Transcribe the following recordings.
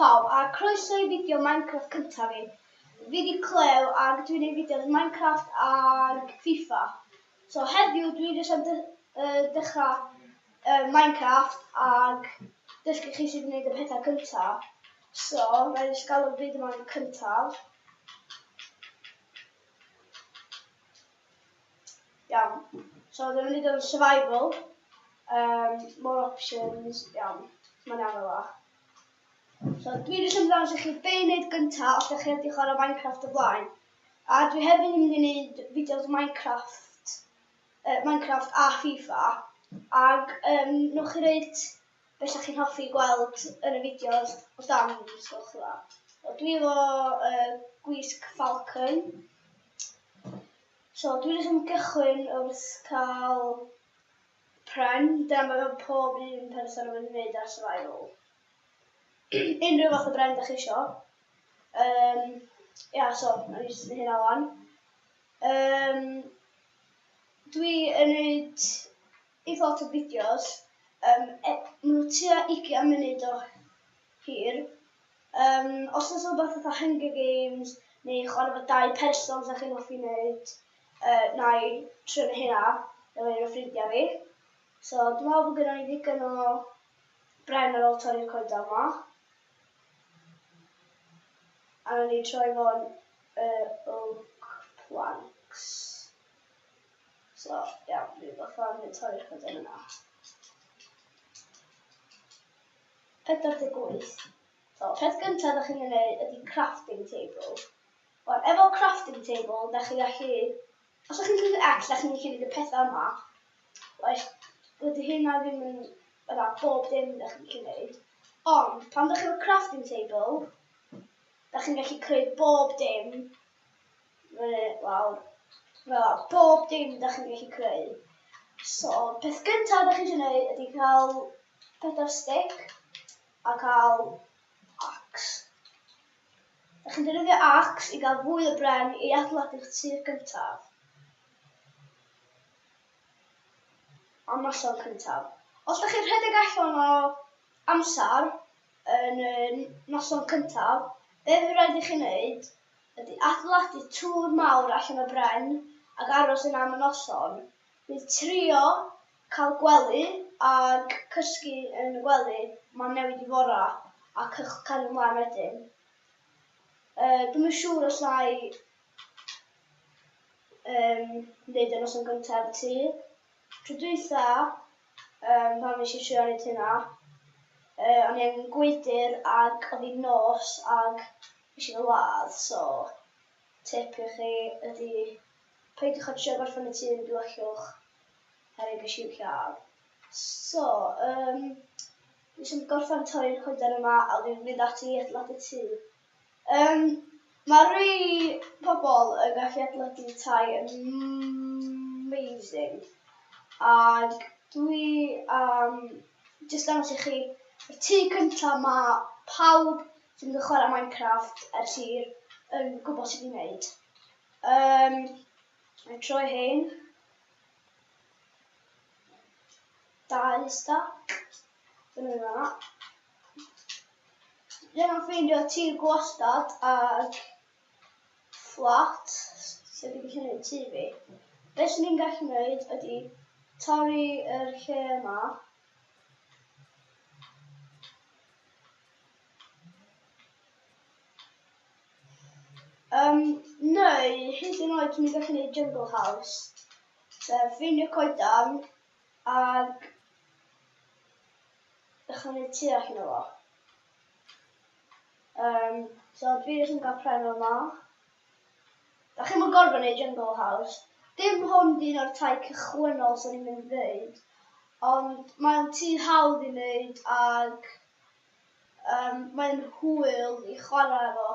pawb a croeso i fideo Minecraft cyntaf fi. Fi di Cleo ac dwi'n neud fideos Minecraft ag FIFA. So heddiw dwi jyst am dy- dechrau Minecraft ag dysgu chi sut i wneud y pethau cyntaf. So, na i jyst galw'r byd yma'n cyntaf. Iawn. So, dwi'n mynd i dod yn survival. Um, more options. Iawn. Mae'n iawn fel la. So, dwi jyst yn ddangos i chi be i wneud gyntaf os ydych chi wedi chwarae Minecraft o blaen. A dwi hefyd yn mynd i wneud fideos Minecraft, uh, Minecraft a FIFA. Ac um, newch chi reid beth ydych chi'n hoffi gweld yn y fideos o dan, os gwelwch yn dda. So, dwi efo uh, gwisg Falcon. So dwi jyst yn gychwyn wrth cael pren, dyna mae pob un person yn mynd i wneud ar survival. Unrhyw fath o bren da chi isio. Um, ia, so, na i jyst hynna wan. Um, dwi yn gwneud eitha lot o fideos. Um, e, maen nhw tua 20 munud o hir. Yym, os oes rhywbeth fatha Hunger Games neu chwarae efo dau person 'sa chi'n hoffi wneud, yy, wna i trio wneud hynna efo un o ffrindiau fi. So dwi'n meddwl bod gynnon ni ddigon o bren ar ôl torri'r coedan 'ma. A wnawn ni troi fo'n yy, oak planks. So, iawn, dwi'n gorffen torri'r coeden yna. 48. So, peth gyntaf da chi'n ei wneud ydy crafting table. Wan, efo crafting table, da chi'n gallu... Os ydych chi'n clicio X, da chi'n gallu gwneud y pethau yma. Oes, dydy hynna ddim yn... Yna, bob dim da chi'n gallu gwneud. Ond, pan da chi efo crafting table, da chi'n gallu creu bob dim. Fyny, lawr, fel 'na. Bob dim da chi'n gallu creu. So, peth gyntaf da chi eisiau gwneud ydy cael pedair stick a cael axe. Da chi'n defnyddio axe i gael fwy o bren i adeiladu'ch tŷ gyntaf. Am noson cyntaf. Os da chi'n rhedeg allan o amser yn y noson cyntaf, be fydd rhaid i chi wneud ydy adeiladu tŵr mawr allan o bren ac aros yna am y noson. Bydd trio cael gwely ag cysgu yn y gwely, mae'n newid i fora a cych cario mlaen wedyn. Uh, dwi'm yn siŵr os na i um, wneud y noson gyntaf y tŷ. Tro dwytha, um, pan nes i trio wneud hynna, uh, o'n i angen gwydr ag oedd hi'n nos ag nes i fy ladd, so tip i chi ydy peidiwch â trio gorffen y tŷ yn y diwellwch. Herwydd ges i'w lladd. So, yym, dwi jyst yn gorffen torri'r coeden yma a wedyn mynd ati i adeiladu tŷ. Yym, mae rhai pobl yn gallu adeiladu tai amazing. Ac dwi am jyst dangos i chi y tŷ cyntaf mae pawb sy'n mynd i chwarae Minecraft ers hir yn gwybod sut i wneud. Um, Mae'n troi hein. Dau stack. Dyna ni fanna. Dyna ffeindio tir gwastad ag fflat sydd wedi gallu gwneud tŷ fi. Be sy'n ni'n gallu gwneud ydy torri yr lle yma. Um, neu, hyd yn oed, ni'n gallu gwneud jungle house. Sef ffeindio coedan ag dechrau gwneud tu allan o fo. Um, so dwi jyst yn cael pren yma. Da chi'n mynd gorfod gwneud jungle house. Dim hwn di un o'r tai cychwynnol sy'n ni'n mynd i ddeud. Ond mae'n tŷ hawdd i wneud ag Um, mae'n hwyl i chwarae efo.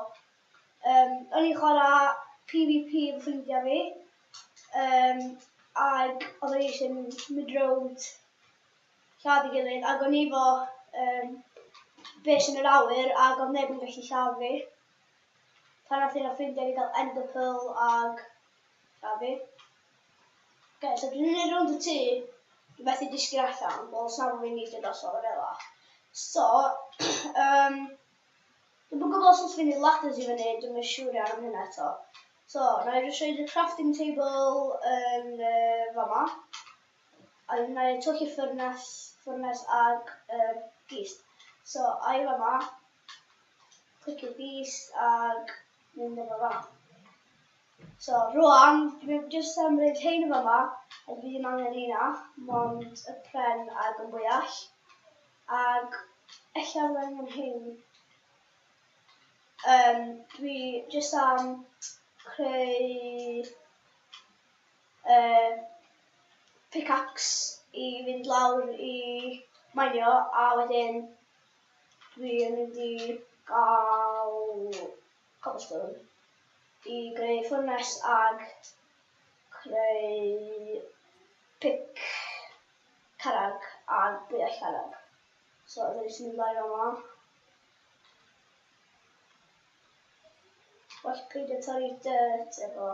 Um, o'n i'n chwarae PvP efo ffrindiau fi. Um, ac oedd o'n eisiau mynd rownd lladd i gilydd ac o'n i efo um, bes yn yr awyr ac oedd neb yn gallu lladd fi. Pan nath un o ffrindiau fi gael ender pearl ag lladd fi. Oce, so dwi'n mynd rownd y tŷ, dwi methu disgyn allan, wel os na bod fi'n neidio drosodd a fel 'a. So, um, Dwi'm yn gwybod os oes fynd i ladders i fyny, dwi'm yn siŵr iawn am hynna eto. So, na i jyst rhoid y crafting table yn fama. A na i twyllu ffwrnes, ffwrnes ag gist. So, a i fama, clicio gist ag mynd efo fama. So, rwan, dwi'n jyst am roed hein yn fama, a dwi ddim angen heina, mond y pren ag yn bwyall. Ag ella fydda angen hein. Dwi jyst am creu pickaxe i fynd lawr i mainio, a wedyn dwi yn mynd i gael cobblestone i greu ffwrnes ag creu pick carreg a bwyell carreg. So, dwi jyst yn mynd lawr yma. Well peidio torri dirt efo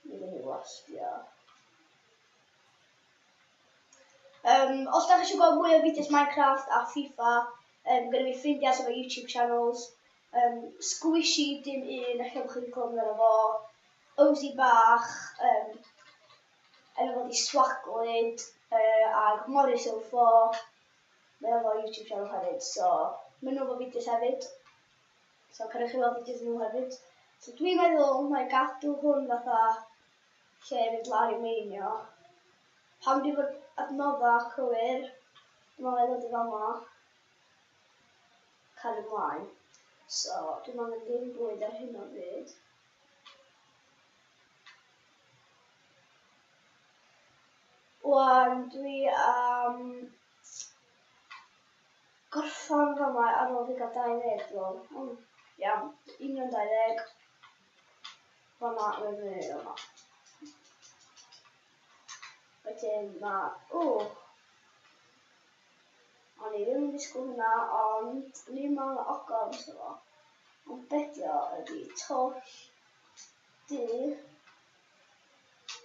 mi ddim i wastio. Os da chi eisiau gweld mwy o fideos Minecraft a FIFA, gyda fi ffrindiau sydd efo YouTube channels, Squishy dim un, ella bod chi'n clywed amdano fo, Ozzy Bach, enw fo 'di Swaglyd, ag Morris 04, mae o efo YouTube channel hefyd, so maen nhw efo fideos hefyd, so cerwch chi weld fideos nhw hefyd. So dwi'n meddwl mai gadw hwn fatha lle i fynd lawr i meinio. Pam dwi efo'r adnoddau cywir, dwi'n meddwl i ddod i fama, cario ymlaen. So dwi'n angen dim bwyd ar hyn o bryd. Wan dwi am gorffan fama ar ôl fi gael 20 dwi'n meddwl. Iawn, union 20. Fan'na, fyny fan'na. Wedyn ma', ww! O'n i ddim yn disgwyl hwnna, ond o'n i'n meddwl na ogof fysa fo. Ond be' 'di o ydi twll du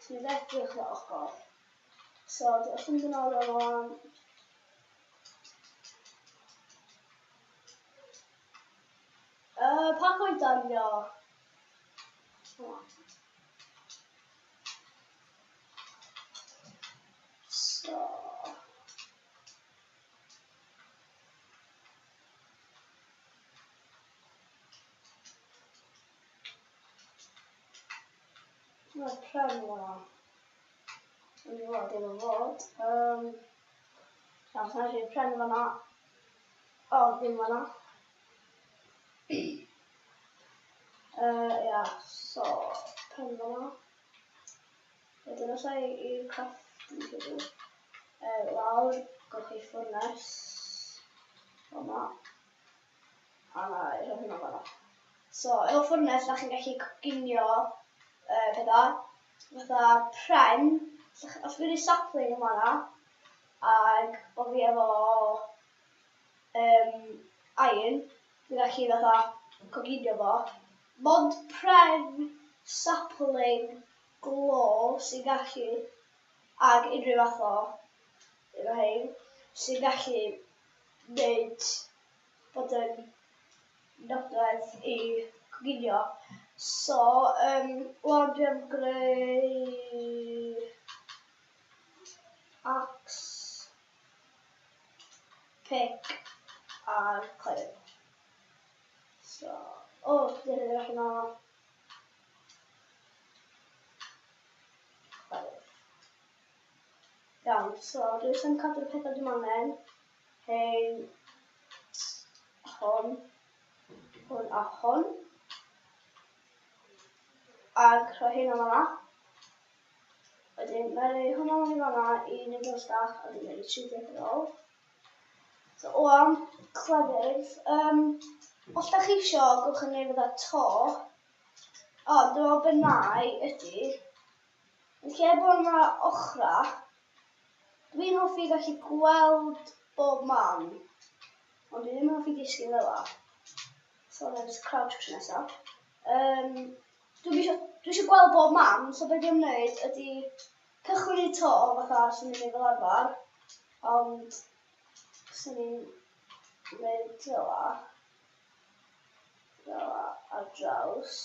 sy'n edrych fel ogof. So dwi wrth mynd yn ôl o rŵan. Pa goedan 'di o? O. So... Mae'r pren yma. Yn fod efo fod. Iawn, so rhoi pren fan'na. O, ddim fan'na. Ia, so, pren fan'na. Wedyn os ai i'r crafting table, lawr, golchi ffwrnes, fan'na. A na i rhoi hwnna fan'na. So, efo ffwrnes, da chi'n gallu coginio pethau, fatha pren, os dwi'n rhoi sapling yn fan'na, ag bo fi efo iron, dwi'n gallu fatha coginio fo. Mond pren, sapling, glo sy'n gallu, ag unrhyw fath o un o rhein, sy'n gallu wneud bod yn nodwedd i coginio. So, wan dwi am greu axe, pick a'r cleddyf. So, o, dwi wedi rhoi allan o cleddyf. Iawn, so dwi jyst yn cadw'r pethau dwi'm angen. Hein, hwn, hwn a hwn. Ac rhoi hyn o'n fanna. Wedyn, na i roi hwnna mewn i fanna i wneud o'n stack a dwi'n gwneud 30 ar ôl. So, oam, cleddyf. Os da chi isio, gwch yn gwneud fatha to. Ond, dwi'n meddwl be na i ydy, yn lle bod yna ochra, dwi'n hoffi gallu gweld bob man, ond dwi ddim yn hoffi disgyn fel la. So na just crouch tro nesa. Dwi isio, dwi isio gweld bob man, so be dwi'n wneud ydy cychwyn i to fatha swn i'n neud fel arfer, ond swn i'n neud fel la. Fel ar draws.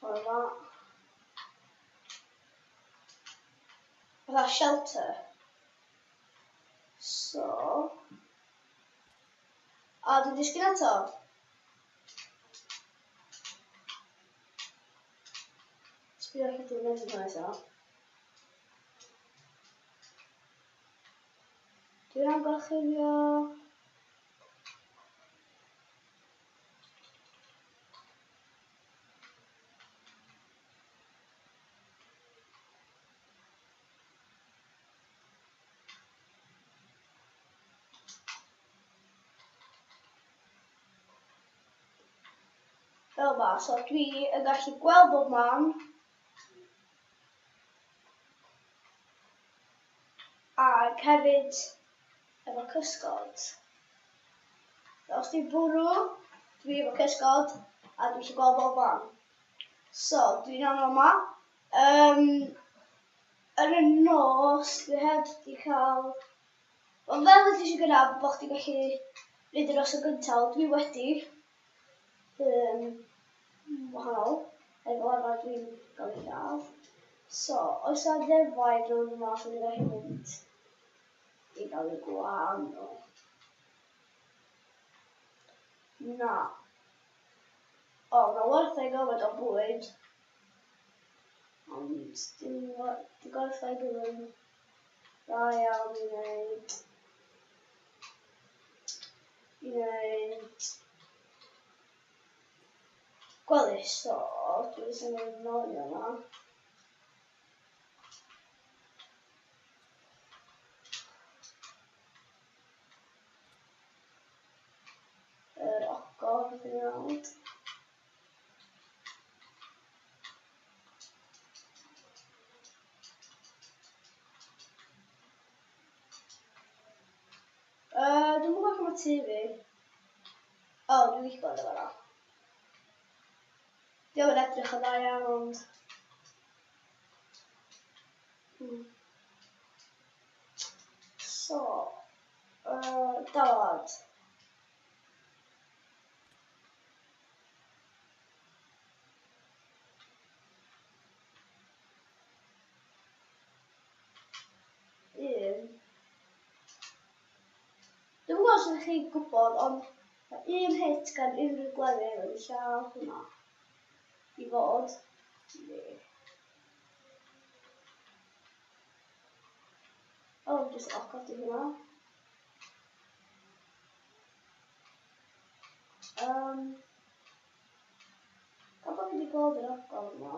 Hwn yma. Fatha shelter. So, a dwi'n disgyn eto. Sbio lle dwi'n mynd yn eto. Dwi'n am gorchuddio. Fel ma, so dwi yn gallu gweld bob man. Ac hefyd efo cysgod. Os dwi'n bwrw, dwi efo cysgod a dwi'n gallu gweld bob man. So, dwi'n iawn yma. Um, yn y nos, dwi heb di cael... Wel, fel ydych chi gyda, bod chdi gallu neud y noson gyntaf, dwi wedi. Um, wahanol. Er fel arfer dwi'n gael ei lladd. So, oes na ddefaid rownd yma sy'n ni'n gallu mynd i gael ei gwan nhw? Na. O, mae wartheg gymaint o bwyd. Ond dim di gwartheg ddim yn dda iawn i wneud. I wneud gwely, so dwi jyst yn mynd nôl i yma. Yr ogof i weld. Uh, dwi'n gwybod lle mae tŷ fi. O, oh, dwi'n gallu gweld o fan'na. Diolch yn edrych yn dda iawn, ond... So, dafad. Un. Dwi'n gwybod os ydych chi'n gwybod, ond mae un hit gan unrhyw gleddyf wedi lladd hwnna. I fod. Yndi. O, oh, jyst ogof di hwnna. Um, gan bod fi wedi gweld yr ogof yma.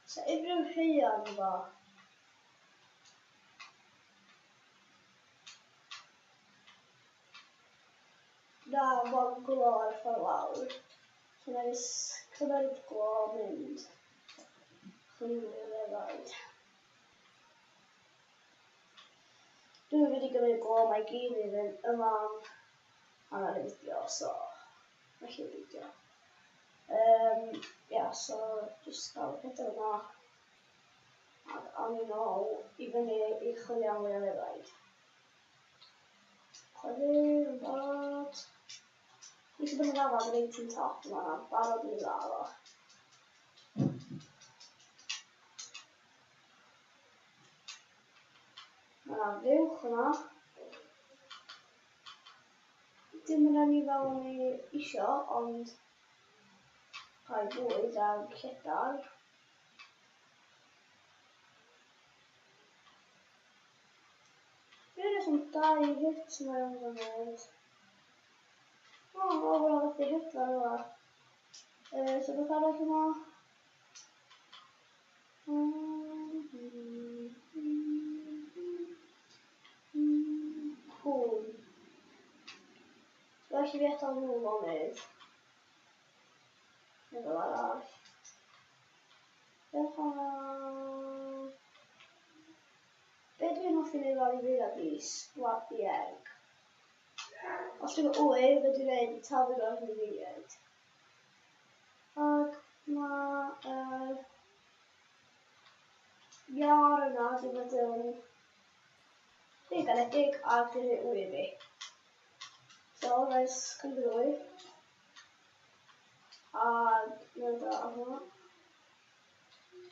So unrhyw rheion efo? Na, mae'n glo ar y ffordd lawr. So na jyst cymeryd glo a mynd. Chwilio ddefaid. Dwi'n mynd i gymryd glo mae gyd i fynd yma am hanner y fideo, so felly beidio. Um, yeah, so jyst cael y pethau yma. Ac awn ni nôl i fyny i chwilio am fwy o ddefaid. Chwilio yn barod. Dwi eisiau bod yn ddafad reit yn top yma, barod i ddal o. Mae yna fuwch yna. Dim yn anifail o'n i isio, ond rhai bwyd a lledar. Dwi'n rhaid am dau hit mae o'n gwneud. O, oh, o, oh, wedi hedfan yma. So beth arall yma? Cŵn. Well i fi adael nhw lonydd. Neu fel arall. Beth Be dwi'n hoffi neud fel i fi ydi splat the egg. Os dwi'n wy, be dwi'n neud i taflu nhw ar anifeiliaid. Ac mae yr... yn rhy garedig ac yn rhoi wy i fi. So, nice, cymryd wy. A mae'n dod ar hwnna.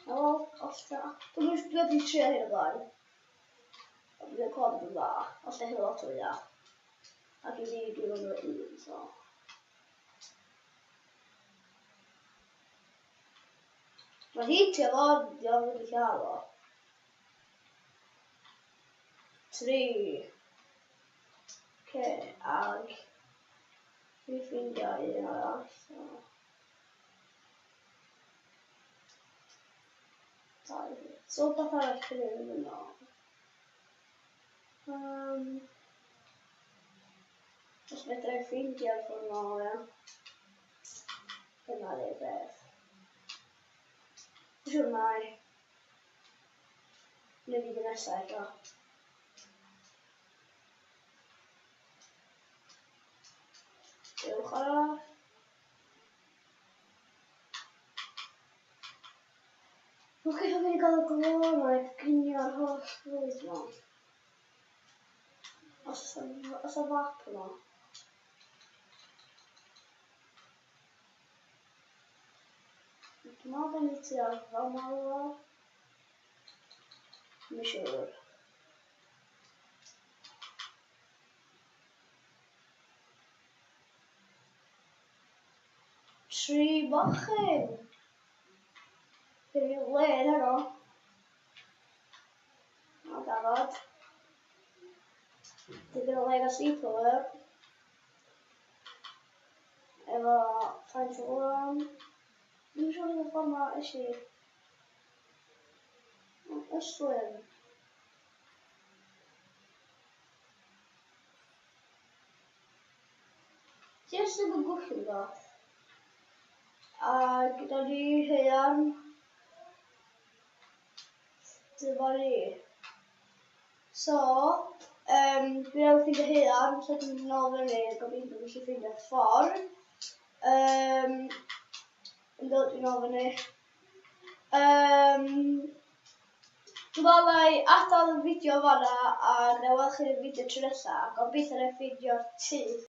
Na wel, os da. Dwi'n mynd dwi wedi trio hyn o blaen. Ond dwi'n clywed bod yn dda. Os da hyn lot o ia. Ac i fi, dwi'n mynd un, so. Mae hitio fo, diolch wedi lladd o. 3. Oce, ag fi ffeindio un arall, so. 2. So beth arall cyn i fynd yn ôl? Os fedra i ffeindio'r ffordd nôl, ia. Dyna ddi'r beth. Dwi'n siŵr mai. Yn y fideo nesaf eto. Uwch arall. Oce, okay, fi wedi cael y glo yma i ginio'r holl fwyd yma. Os oes y fap yma. Dwi'n meddwl bod ni tua fama rhywle. Dwi'n siŵr. Tri mochyn! Dwi'n rhyw wledd heno. O dafod. Dipyn o le gael sleepover. Efo faint o wlan. Dwi'n siŵr yn y ffordd ma es i. Yswyn. Ti jyst ddim yn gwllwng fath. A gyda ni haearn. Dyma ni. So, dwi newydd ffeindio haearn, so dwi'n mynd nôl fyny, gobeithio dwi'n gallu ffeindio ffordd. Yndw, dwi'n nôl fyny. Dwi'n meddwl na i adael y fideo fanna a na i weld chi yn y fideo tro nesa. Gobeithio na i ffeindio'r tŷ.